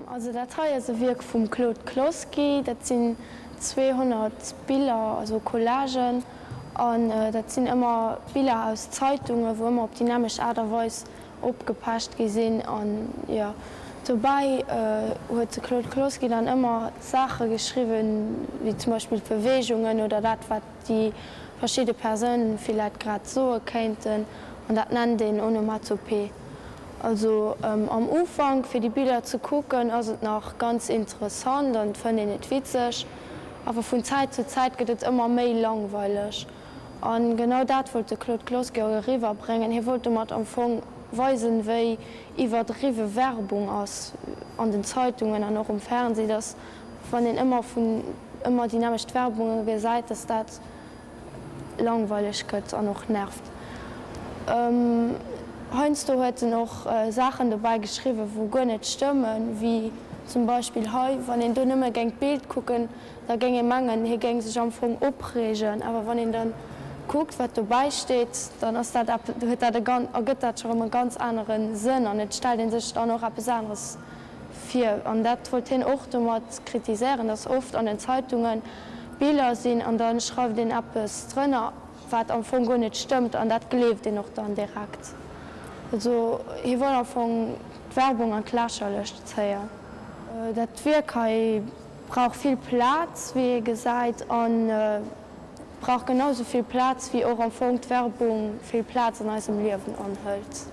Also dat hei ass e Wierk vum Claude Closky. Dat sinn 200 Biller, also Collagen. An dat sinn ëmmer Biller aus Zeitungen, wou ëmmer op déi nämmlecht Aart a Weis opgepecht gi sinn. An jo, dobäi huet de Claude Closky dann ëmmer Saache geschriwwen, wéi zum Beispill d'Beweegungen oder dat, wat déi verschidde Persounen villäit grad soe kéinten. An dat nennt een Onomatopée. Also am Ufank fir déi Biller ze kucken ass et nach ganz interessant an et fënnt een et witzeg, awer vun Zäit zu Zäit gëtt et ëmmer méi langweileg. An genau dat wollt de Claude Closky och eriwwer bréngen. Hie wollt domat am Fong weisen, wéi iwwerdriwwe Werbung ass an den Zeitungen an och um Fernseh, dass wann een ëmmer vun ëmmer déi nämmlecht Werbunge gesäit, dass dat langweileg gëtt an och nervt. Heiansdo huet en och Saachen dobäi geschriwwen, wou guer net stëmmen, wéi zum Beispill hei, wann een do nëmme géing d'Bild kucken, da géing ee mengen, hie géing sech am Fong opreegen, awer wann een dann kuckt, wat dobäi steet, dann ass dat eppes, huet dat e gan, ergëtt dat scho rëm e ganz anere Sënn an et stellt ee sech dann och eppes aneres vir. An dat wollt hien och domat kritiséieren, dass oft an den Zeitungen Biller sinn an da schreift een eppes drënner, wat am Fong guer net stëmmt an dat gleeft een och dann direkt. Also hie wollt am Fong d'Werbung an d'Lächerlecht zéien. Dat Wierk hei brauch vill Plaz, wéi ee gesäit, a brauch genau sou vill Plaz, wéi och am Fong d'Werbung vill Plaz an eisem Liewen anhëlt.